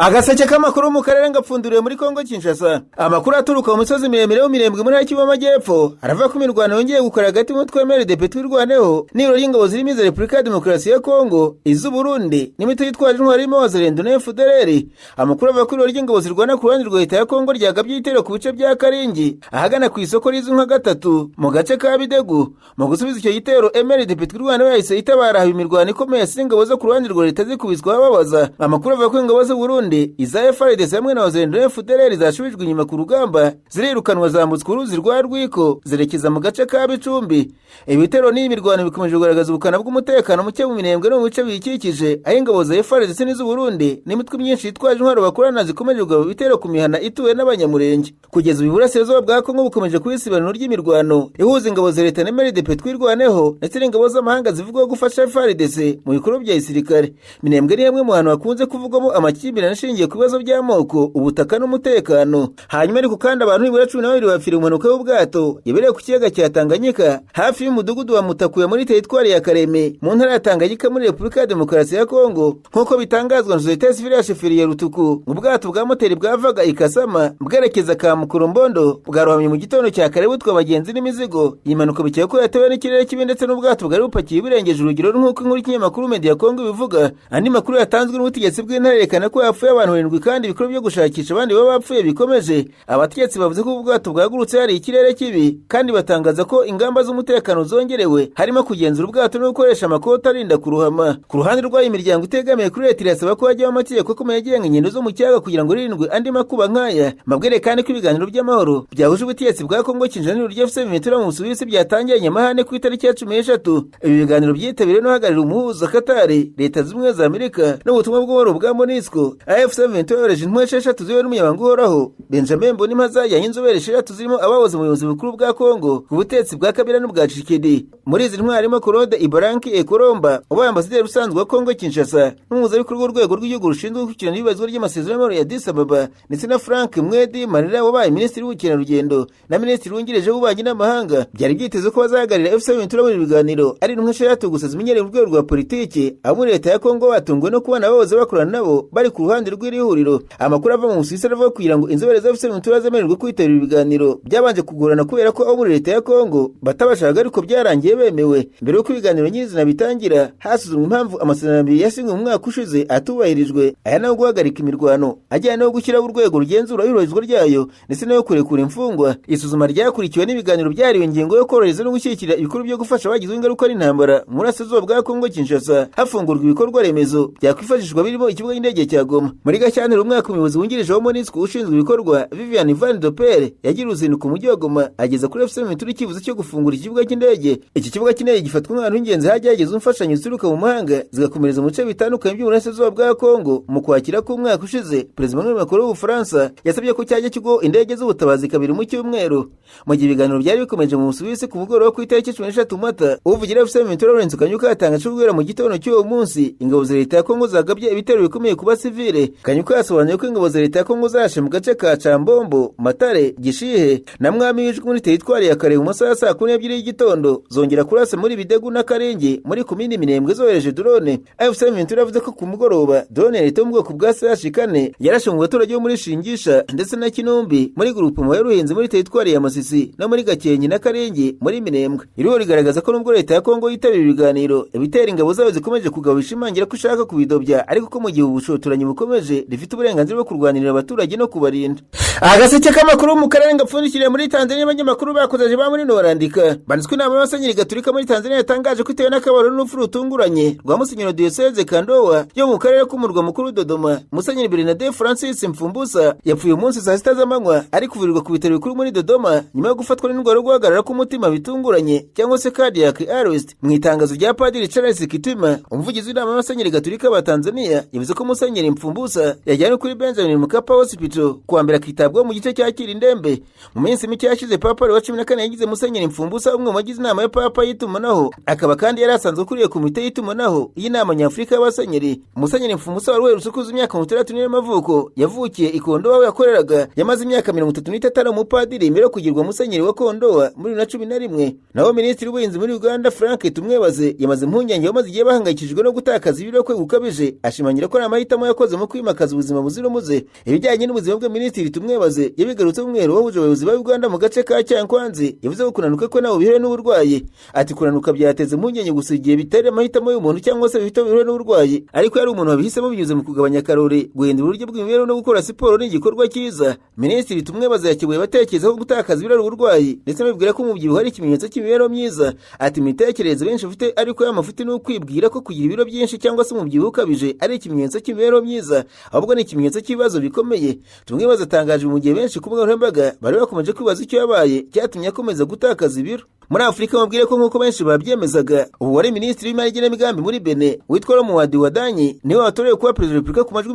Agaseke k'amakuru mu karere ngapfunduriwe muri Kongo Kinshasa. Amakuru aturuka mu misozi miremire yo Mirembwe muri Kivu y'Amajyepfo aravuga ko imirwano yongeye gukora hagati y'umutwe wa MRDP Twirwaneho n'ihuriro ry'ingabo zirimo iza Repubulika ya Demokarasi ya Kongo, iz'u Burundi n'imitwe yitwaje intwaro irimo Wazalendo na FDLR. Amakuru avuga ko ihuriro ry'ingabo zirwana ku ruhande rwa leta ya Kongo ryagabye igitero ku bice bya Karingi ahagana ku isoko rizwi nka gatatu mu gace ka Bidegu. Mu gusubiza icyo gitero, MRDP Twirwaneho yahise itabara, haba imirwano ikomeye yasize ingabo zo ku ruhande rwa leta zikubiswa bababaza. Amakuru avuga ko ingabo z'u Burundi, iza FARDC hamwe na Wazalendo na FDLR zashubijwe inyuma ku rugamba, zirirukanwa, zambutswa uruzi rwa Rwiko zerekeza mu gace ka Bicumbi. Ibitero n'iyi mirwano bikomeje kugaragaza ubukana bw'umutekano muke mu Minembwe no mu bice biyikikije, aho ingabo za FARDC n'iz'u Burundi n'imitwe myinshi yitwaje intwaro bakorana zikomeje kugaba ibitero ku mihana ituwe n'Abanyamurenge. Kugeza ubu, Iburasirazuba bwa Kongo bukomeje kuba isibaniro ry'imirwano ihuza ingabo za leta na MRDP Twirwaneho ndetse n'ingabo z'amahanga zivugwaho gufasha FARDC mu bikorwa bya gisirikare. Minembwe ni hamwe mu hantu hakunze kuvugwamo amakimbirane ashingiye ku bibazo by'amoko, ubutaka n'umutekano. Hanyuma ariko kandi, abantu nibura 12 bapfira mu mpanuka y'ubwato yabereye ku kiyaga cya Tanganyika hafi y'umudugudu wa Mutakuya muri teritwari ya Kareme mu ntara ya Tanganyika muri Repubulika ya Demokarasi ya Kongo, nk'uko bitangazwa na Sosiyete Sivile ya Sheferi ya Rutuku. Ubwato bwa moteri bwavaga i Kasama bwerekeza ka Mukurumbondo bwarohamye mu gitondo cya kare butwa abagenzi n'imizigo. Iyi mpanuka bikekwa ko yatewe n'ikirere kibi ndetse n'ubwato bwari bupakiye burengeje urugero, nk'uko inkuru y'ikinyamakuru Media Congo ibivuga. Andi makuru yatanzwe n'ubutegetsi bw'intara yerekana ko hapfuye abantu barindwi kandi ibikorwa byo gushakisha abandi baba bapfuye bikomeje. Abategetsi bavuze ko ubwato bwagurutse hari ikirere kibi, kandi batangaza ko ingamba z'umutekano zongerewe, harimo kugenzura ubwato no gukoresha amakoti arinda kuruhama. Ku ruhande rw'ayo, imiryango itegamiye kuri leta irasaba ko hajyaho amategeko akomeye agenga ingendo zo mu kiyaga kugira ngo hirindwe andi makuba nk'aya. Mabwire kandi ko ibiganiro by'amahoro byahuje ubutegetsi bwa Kongo Kinshasa n'ihuriro ry'FC M23 mu Busuwisi byatangiye nyamahane ku itariki ya 13. Ibi biganiro byitabiriwe n'uhagarariye umuhuza Katari, Leta Zunze Ubumwe za Amerika n'ubutumwa bw'amahoro bwa MONUSCO. AFC M23 yohereje intumwa esheshatu ziyobowe n'umunyamabanga uhoraho Benjamin Mbonimpa zajyanye inzobere esheshatu zirimo abahoze mu buyobozi bukuru bwa Kongo ku butegetsi bwa Kabila n'ubwa Tshisekedi. Muri izi ntwari harimo Claude Ibalanky Ekoromba ubaye ambasaderi usanzwe wa Kongo Kinshasa n'umuhuzabikorwa w'urwego rw'igihugu rushinzwe gukurikirana ibibazo ry'amasezerano y'amahoro ya Addis Ababa, ndetse na Frank Mwedi Marira wabaye minisitiri w'ubukerarugendo na minisitiri wungirije w'ububanyi n'amahanga. Byari byitezwe ko bazahagararira FC M23 muri ibi biganiro ari intumwa esheshatu gusa zimenyereye urwego rwa politiki. Abo muri leta ya Kongo batunguwe no kubona abahoze bakorana nabo bari ku ruhande rw'iri huriro. Amakuru ava mu Busuwisi aravuga kugira ngo inzobere za FC M23 zemererwe kwitabira ibiganiro byabanje kugorana kubera ko abo muri leta ya Kongo batabashaka, ariko byarangiye bemewe. Mbere y'uko ibiganiro nyirizina bitangira, hasuzumwa impamvu amasezerano abiri yasinywe mu mwaka ushize atubahirijwe, aya nayo guhagarika imirwano ajyanye no gushyiraho urwego rugenzura iyubahirizwa ryayo ndetse no kurekura imfungwa. Isuzuma ryakurikiwe n'ibiganiro byahariwe ingingo yo korohereza no gushyigikira ibikorwa byo gufasha abagizweho ingaruka n'intambara mu burasirazuba bwa Kongo Kinshasa, hafungurwa ibikorwa remezo byakwifashishwa birimo ikibuga cy'indege cya Goma. Muri Gashyantare umwaka, umuyobozi wungirije wa MONUSCO ushinzwe ibikorwa Vivian Van Doppel yagira uruzinduko mu mujyi wa Goma, ageza kuri FC M23 icyifuzo cyo gufungura ikibuga cy'indege. Iki kibuga cy'indege gifatwa nk'ahantu h'ingenzi hajya hagezwa imfashanyo zituruka mu mahanga zigakomereza mu bice bitandukanye by'uburasirazuba bwa Kongo. Mu kwakira k'umwaka ushize, Perezida Emmanuel Macron w'Ubufaransa yasabye ko cyajya kigo indege z'ubutabazi kabiri mu cyumweru. Mu gihe ibiganiro byari bikomeje mu Busuwisi, ku mugoroba ku itariki 13 Mata, uvugira FC M23 Lawrence Kanyuka yatangaje ko guhera mu gitondo cy'uwo munsi ingabo za leta ya Kongo zagabye ibitero bikomeye ku basivile. Kanyuka yasobanuye ko ingabo za leta ya Kongo zarashe mu gace ka Cambombo, Matare, Gishihe na Mwami w'Ijwi muri teritwari ya Kare mu masaha ya saa 12 y'igitondo, zongera kurasa muri Bidegu na Karenge muri komini Minembwe zohereje drone. AFC M23 yavuze ko ku mugoroba drone ya leta yo mu bwoko bwa CH4 yarashe mu baturage bo muri Shingisha ndetse na Kinumbi muri groupement ya Ruhinzi muri teritwari ya Masisi no muri Gakenke na Karenge muri Minembwe. Iriho rigaragaza ko nubwo leta ya Kongo yitabira ibiganiro, ibitera ingabo zayo zikomeje kugaba bishimangira ko ishaka kubidobya, ariko ko mu gihe ubushotoranyi bukomeje rifite uburenganzira bwo kurwanirira abaturage no kubarinda. Agaseke k'amakuru mu karere gapfundikiriye muri Tanzania. Abanyamakuru bakozeje ba muri barandika banditswe. Inama y'abasenyeri gatolika muri Tanzania yatangaje ko itewe n'akababaro n'urupfu rutunguranye rwa Musenyeri Diyoseze Kandowa yo mu karere k'umurwa mukuru Dodoma. Musenyeri Bernard Francis Mfumbusa yapfuye umunsi saa 6 z'amanywa ari kuvurirwa ku bitaro bikuru muri Dodoma nyuma yo gufatwa n'indwara yo guhagarara k'umutima bitunguranye cyangwa se cardiac arrest. Mu itangazo rya Padiri Charles Kitima, umuvugizi w'inama y'abasenyeri gatolika ba Tanzania, yavuze ko Musenyeri Mfumbusa yajyanywe kuri Benjamin Mkapa Hospital kuwa mbere, akitabwaho mu gice cyakira indembe. Mu minsi mike yashize, Papa Leo wa 14 yagize Musenyeri Mfumbusa umwe mu bagize inama ya Papa y'itumanaho, akaba kandi yari asanzwe akuriye komite y'itumanaho y'inama nyafurika y'abasenyeri. Musenyeri Mfumbusa wari uherutse kuzuza imyaka 64 y'amavuko yavukiye i Kondoa aho yakoreraga. Yamaze imyaka 35 ari umupadiri mbere yo kugirwa musenyeri wa Kondoa muri 2011. Naho minisitiri w'ubuhinzi muri Uganda Frank Tumwebaze yamaze impungenge bamaze igihe bahangayikishijwe no gutakaza ibiro kwe gukabije, ashimangira ko ari amahitamo yakoze mu kwimakaza ubuzima buzira umuze. Ibijyanye n'ubuzima bwe Minisitiri Tumwebaze yabigarutse mu mwiherero wahuje abayobozi ba Uganda mu gace ka Kyankwanzi. Yavuze ko kunanuka kwe ntaho bihuriye n'uburwayi. Ati kunanuka byateza impungenge gusa igihe bitari amahitamo y'umuntu cyangwa se bifite bihuriye n'uburwayi, ariko yari umuntu wabihisemo binyuze mu kugabanya karori, guhindura uburyo bw'imibereho no gukora siporo ni igikorwa cyiza. Minisitiri Tumwebaze yakebuye abatekereza ko gutakaza ibiro ari uburwayi, ndetse anababwira ko umubyibuho ari ikimenyetso cy'imibereho myiza. Ati imitekerereze benshi bafite ariko y'amafuti ni ukwibwira ko kugira ibiro byinshi cyangwa se umubyibuho ukabije ari ikimenyetso cy'imibereho myiza, ahubwo ni ikimenyetso cy'ibibazo bikomeye. Tumwebaze atangaje mu gihe benshi ku mbuga nkoranyambaga bari bakomeje kwibaza icyo yabaye cyatumye akomeza gutakaza ibiro. Muri Afurika mubwire ko nk'uko benshi babyemezaga, ubu wari minisitiri w'imari n'igenamigambi muri Benin witwa Romuald Wadagni niwe watorewe kuba perezida wa repubulika ku majwi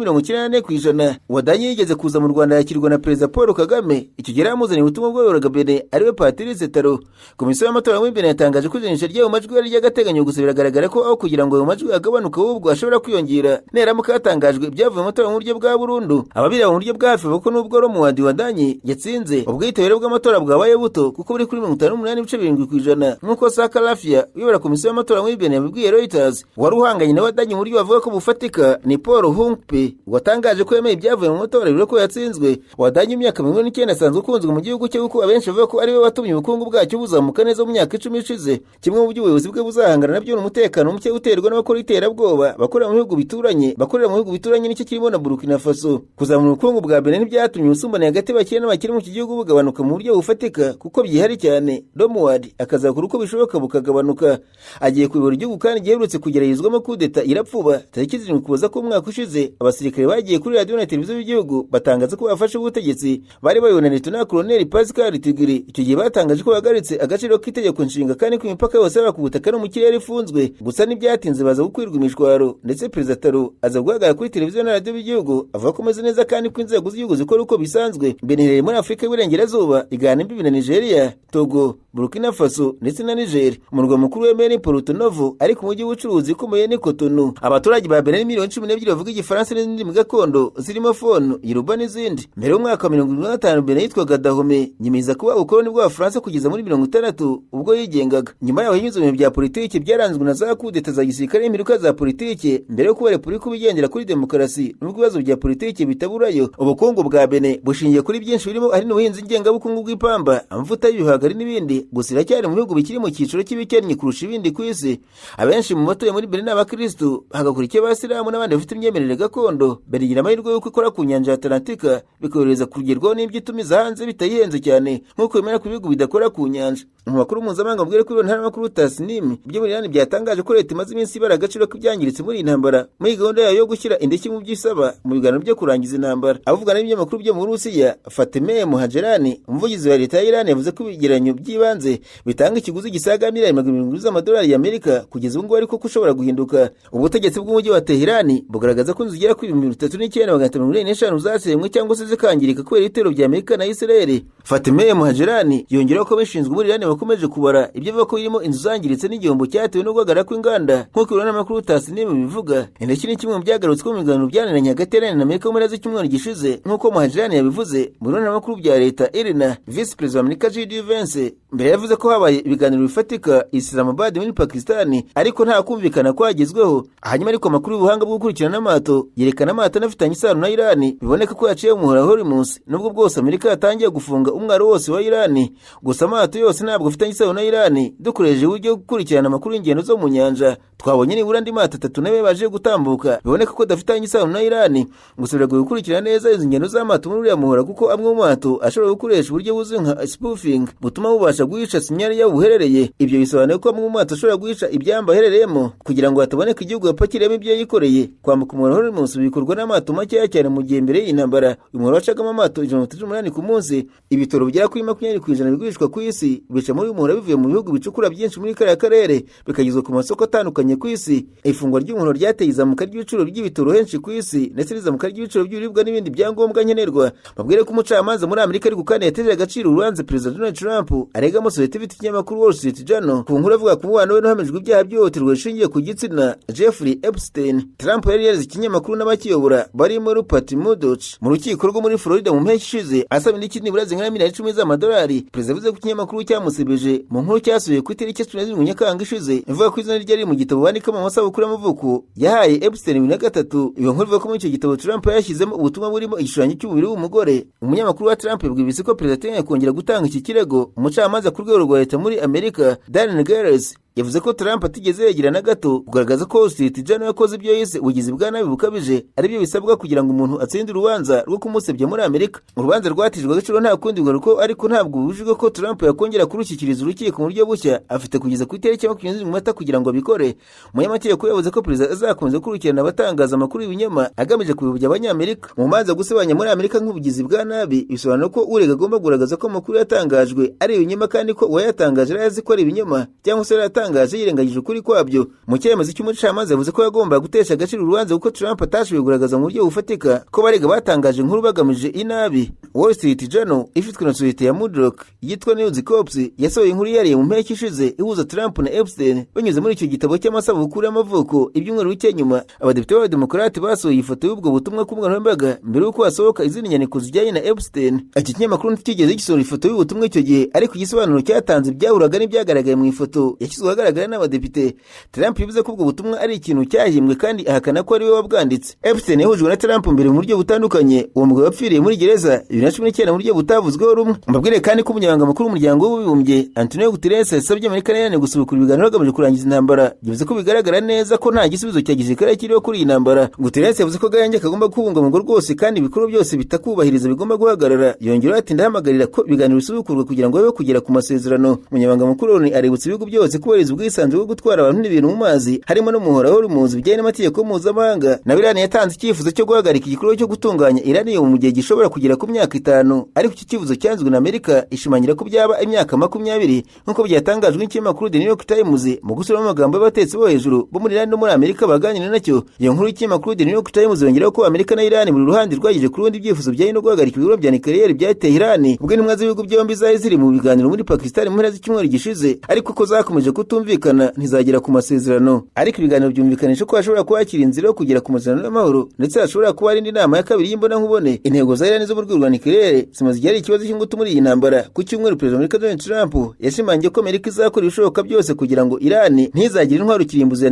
94%. Wadagni yigeze kuza mu Rwanda yakirwa na Perezida Paul Kagame. Icyo gihe yamuzaniye ubutumwa bw'uwayoboraga Benin ariwe Patrice Talon. Komisiyo y'amatora muri Benin yatangaje ko ijanisha ry'ayo majwi ari iry'agateganyo, gusa biragaragara ko aho kugira ngo ayo majwi agabanuke ahubwo ashobora kwiyongera neramuka hatangajwe ibyavuye mu matora mu buryo bwa burundu. Ababireba mu buryo bwa hafi bavuga ko nubwo Romuald Wadagni yatsinze, ubwitabire bw'amatora bwabaye buto kuko buri kuri 58.7%, nk'uko Saka Lafia uyobora komisiyo y'amatora muri Benin yabibwiye Reuters. Wari uhanganye na Wadagni mu buryo bavuga ko bufatika ni Paul Hunkpe watangaje ko yemeye ibyavuye mu matora bivugwa ko yatsinzwe. Wadagni imyaka 49 asanzwe ukunzwe mu gihugu cye kuko abenshi bavuga ko ariwe watumye ubukungu bwacyo buzamuka neza mu myaka 10 ishize. Kimwe mu by'ubuyobozi bwe buzahangana nabyo ni umutekano muke uterwa n'abakora iterabwoba bakorera mu bihugu bituranye bakorera mu bihugu bituranye nicyo kirimo na Burkina Faso. Kuzamura ubukungu bwa Benin ntibyatumye ubusumbane hagati y'abakire n'abakire mu iki gihugu bugabanuka mu buryo bufatika kuko byihari cyane. Romuald akazakora uko bishoboka bukagabanuka. Agiye kuyobora igihugu kandi giherutse kugeragezwamo kudeta irapfuba. Tariki 7 Ukuboza k'umwaka ushize, abasirikare bagiye kuri radiyo na televiziyo by'igihugu batangaza ko bafashe ubutegetsi. Bari bayobowe na Lieutenant Colonel Pascal Tigiri. Icyo gihe batangaje ko bahagaritse agaciro k'itegeko nshinga kandi ko imipaka yose yaba ku butaka no mu kirere ifunzwe. Gusa ntibyatinze baza gukwirwa imishwaro, ndetse Perezida Talon aza guhagarara kuri televiziyo na radiyo by'igihugu avuga ko ameze neza kandi ko inzego z'igihugu zikora uko bisanzwe. Benin iherereye muri Afurika y'Iburengerazuba, igana imbibi na Nigeria, Togo, Burkina Faso ndetse na Niger. Umurwa mukuru wemewe ni Porto Novo, ariko umujyi w'ubucuruzi ukomeye ni Cotonou. Abaturage ba Benin miliyoni 12 bavuga Igifaransa n'izindi ndimi gakondo zirimo Fon, Yoruba n'izindi. Mbere y'umwaka wa 1975 Benin yitwaga Dahomey, nyuma iza kuba ubukoloni bw'Abafaransa kugeza muri 60 ubwo yigengaga. Nyuma yaho yanyuze mu bihe bya politiki byaranzwe na za kudeta za gisirikare n'impinduka za politiki mbere yo kuba repubulika ibigendera kuri demokarasi, nubwo ibibazo bya politiki bitaburayo. Ubukungu bwa Benin bushingiye kuri byinshi birimo ari n'ubuhinzi ngengabukungu bw'ipamba, amavuta y'ibihwagari n'ibindi. Gusa iracyari mu bihugu bikiri mu cyiciro cy'ibikennye kurusha ibindi ku isi. Abenshi mu batuye muri Benin ni abakirisitu, hagakurikiye abasilamu n'abandi bafite imyemerere gakondo. Benin igira amahirwe y'uko ikora ku nyanja ya Atlantika, bikorohereza kugerwaho n'ibyo itumiza hanze bitayihenze cyane nk'uko bimera ku bihugu bidakora ku nyanja. Mu makuru mpuzamahanga mubwire ko ibiro ntaramakuru Tasnim byo muri Iran byatangaje ko leta imaze iminsi ibara agaciro k'ibyangiritse muri iyi ntambara muri gahunda yayo yo gushyira indishyi mu byo isaba mu biganiro byo kurangiza intambara. Avugana n'ibinyamakuru byo mu Burusiya, Fatemeh Mohajerani, umuvugizi wa leta ya Iran, yavuze ko ibigereranyo by'ibanze bitanga ikiguzi gisaga miliyari 700 z'amadolari y'Amerika kugeza ubu ngubu, ariko ko ushobora guhinduka. Ubutegetsi bw'umujyi wa Tehran bugaragaza ko inzu zigera kuri 39,545 zasenywe cyangwa se zikangirika kubera ibitero bya Amerika na Israel. Fatemeh Mohajerani yongeraho ko abashinzwe muri Iran bakomeje kubara ibyo avuga ko birimo inzu zangiritse n'igihombo cyatewe no guhagarara kw'inganda, nk'uko ibiro n'amakuru Tasnim bibivuga. Indishyi ni kimwe mu byagarutsweho mu biganiro byananiranye hagati ya Iran na Amerika mu mpera z'icyumweru gishize, nk'uko Mohajerani yabivuze mu biro n'amakuru bya leta IRNA. Visi Perezida wa Amerika J.D. Vance mbere yavuze ko habaye ibiganiro bifatika Islamabad muri Pakistan, ariko nta kumvikana kwagezweho. Hanyuma ariko amakuru y'ubuhanga bwo gukurikirana amato yerekana amato anafitanye isano na Iran, biboneka ko yaciye umuhora Hormuz, nubwo bwose Amerika yatangiye gufunga umwaro wose wa Iran. Gusa amato yose ntabwo afitanye isano na Iran. Dukoresheje uburyo bwo gukurikirana amakuru y'ingendo zo mu nyanja, twabonye nibura andi mato 3 nayo baje gutambuka, biboneka ko adafitanye isano na Iran. Gusa biragoye gukurikirana neza izi ngendo z'amato muri uriya muhora, kuko amwe mu mato ashobora gukoresha uburyo buzwi nka spoofing butuma bubasha guhisha sinyari yaho buherereye. Ibyo bisobanuye ko amwe mu mato ashobora guhisha ibyamba aherereyemo kugira ngo hataboneka igihugu yapakiriyemo ibyo yikoreye. Kwambuka umuhora Hormuz bikorwa n'amato makeya cyane, mu gihe mbere y'intambara uyu muhora wacagamo amato 138 ku munsi. Ibitoro bigera kuri 20% bigurishwa ku isi bica muri uyu muhora bivuye mu bihugu bicukura byinshi muri kariya karere, bikagezwa ku masoko atandukanye ku isi. Ifungwa ry'umuhoro ryateye izamuka ry'ibiciro by'ibitoro henshi ku isi, ndetse n'izamuka ry'ibiciro by'ibiribwa n'ibindi byangombwa nkenerwa. Babwire ko umucamanza muri Amerika ariko kandi yateje agaciro urubanza Perezida Donald Trump aregamo sosiyete ifite ikinyamakuru Wall Street Journal ku nkuru avuga ku mubano we n'uhamijwe ibyaha by'ihohoterwa rishingiye ku gitsina Jeffrey Epstein. Trump yari yareze ikinyamakuru n'abakiyobora barimo Rupert Murdoch mu rukiko rwo muri Florida mu mpeshyi ishize, asaba indishyi nibura zingana na miliyoni 10 z'amadolari. Perezida yavuze ko ikinyamakuru cyamusebeje mu nkuru cyasuye ku itariki 17 Nyakanga ishize, ivuga ko izina rye riri mu gitabo bandikamo amasabukuru y'amavuko yahaye Epstein 2003. Iyo nkuru ivuga ko muri icyo gitabo Trump yashyizemo ubutumwa burimo igishushanyo cy'umubiri w'umugore. Umunyamakuru wa Trump yabwiye BBC ko perezida ateganya kongera gutanga iki kirego. Umucamanza ku rwego rwa leta muri Amerika, Darren Gales, yavuze ko Trump atigeze yegera na gato kugaragaza ko Wall Street Journal yakoze ibyo yise ubugizi bwa nabi bukabije, aribyo bisabwa kugira ngo umuntu atsinde urubanza rwo kumusebya muri Amerika. Urubanza rwatijwe agaciro nta kundi ngaruko, ariko ntabwo bubujijwe ko Trump yakongera kurushyikiriza urukiko mu buryo bushya. Afite kugeza ku itariki ya 27 Mata kugira ngo abikore. Umunyamategeko yavuze ko perezida azakomeza gukurikirana abatangaza amakuru y'ibinyoma agamije kuyobya Abanyamerika. Mu manza, gusebanya muri Amerika nk'ubugizi bwa nabi bisobanura ko urega agomba kugaragaza ko amakuru yatangajwe ari ibinyoma, kandi ko uwayatangaje yari azi ko ari ibinyoma cyangwa se yaratangaje yirengagije ukuri kwabyo. Mu cyemezo cy'umucamanza, yavuze ko yagomba gutesha agaciro urubanza kuko Trump atashoboye kugaragaza mu buryo bufatika ko barega batangaje inkuru bagamije inabi. Wall Street Journal ifitwe na sosiyete ya Murdoch yitwa News Corp yasohoye inkuru yihariye mu mpeshyi ishize ihuza Trump na Epstein binyuze muri icyo gitabo cy'amasabukuru y'amavuko. Ibyumweru bike nyuma, abadepite b'abademokarate basohoye ifoto y'ubwo butumwa ku mbuga nkoranyambaga mbere y'uko hasohoka izindi nyandiko zijyanye na Epstein. Iki kinyamakuru ntikigeze gisohora ifoto y'ubutumwa icyo gihe, ariko igisobanuro cyatanze byahuraga n'ibyagaragaye mu ifoto yashyizwe ahagaragara n'abadepite. Trump yavuze ko ubwo butumwa ari ikintu cyahimbwe kandi ahakana ko ari we wabwanditse. Epstein yahujwe na Trump mbere mu buryo butandukanye. Uwo mugabo wapfiriye muri gereza 2019 mu buryo butavuzweho rumwe. Mbabwire kandi ko umunyamabanga mukuru w'umuryango w'abibumbye, Antonio Guterres, yasabye Amerika na Iran gusubukura ibiganiro hagamijwe kurangiza intambara. Yavuze ko bigaragara neza ko nta gisubizo cya gisirikare kiriho kuri iyi ntambara. Guterres yavuze ko agahenge kagomba kubungabungwa rwose kandi ibikorwa byose bitakubahiriza bigomba guhagarara. Yongeraho ati: "Ndahamagarira ko ibiganiro bisubukurwa kugira ngo babe kugera ku masezerano." Umunyamabanga mukuru Loni aributsa ibihugu byose kubahiriza ubwisanzure bwo gutwara abantu n'ibintu mu mazi, harimo n'umuhora Hormuz, bijyanye n'amategeko mpuzamahanga. Na Iran yatanze icyifuzo cyo guhagarika igikorwa cyo gutunganya uranium mu gihe gishobora kugera ku myaka 5, ariko iki cyifuzo cyanzwe na Amerika, ishimangira ko byaba imyaka 20, nk'uko byatangajwe n'ikinyamakuru The New York Times mu gusubiramo amagambo y'abatetsi bo hejuru bo muri Iran no muri Amerika baganira nacyo. Iyo nkuru y'ikinyamakuru The New York Times yongeraho ko Amerika na Iran buri ruhande rwagejeje ku rundi ibyifuzo bijyanye no guhagarika ibikorwa bya nucléaire bya Tehran, ubwo intumwa z'ibihugu byombi zari ziri mu biganiro muri Pakistan mu mpera z'icyumweru gishize, ariko ko zakomeje kutumvikana ntizagera ku masezerano. Ariko ibiganiro byumvikanisha ko hashobora kuba hakiri inzira yo kugera ku masezerano y'amahoro, ndetse hashobora kuba hari indi nama ya kabiri y'imbonankubone. Intego za Iran zo mu rwego rwa nucléaire zimaze igihe ari ikibazo cy'ingutu muri iyi ntambara. Ku cyumweru, perezida wa Amerika Donald Trump yashimangiye ko Amerika izakora ibishoboka byose kugira ngo Iran ntizagire intwaro kirimbuzi ya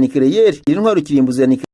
nucléaire.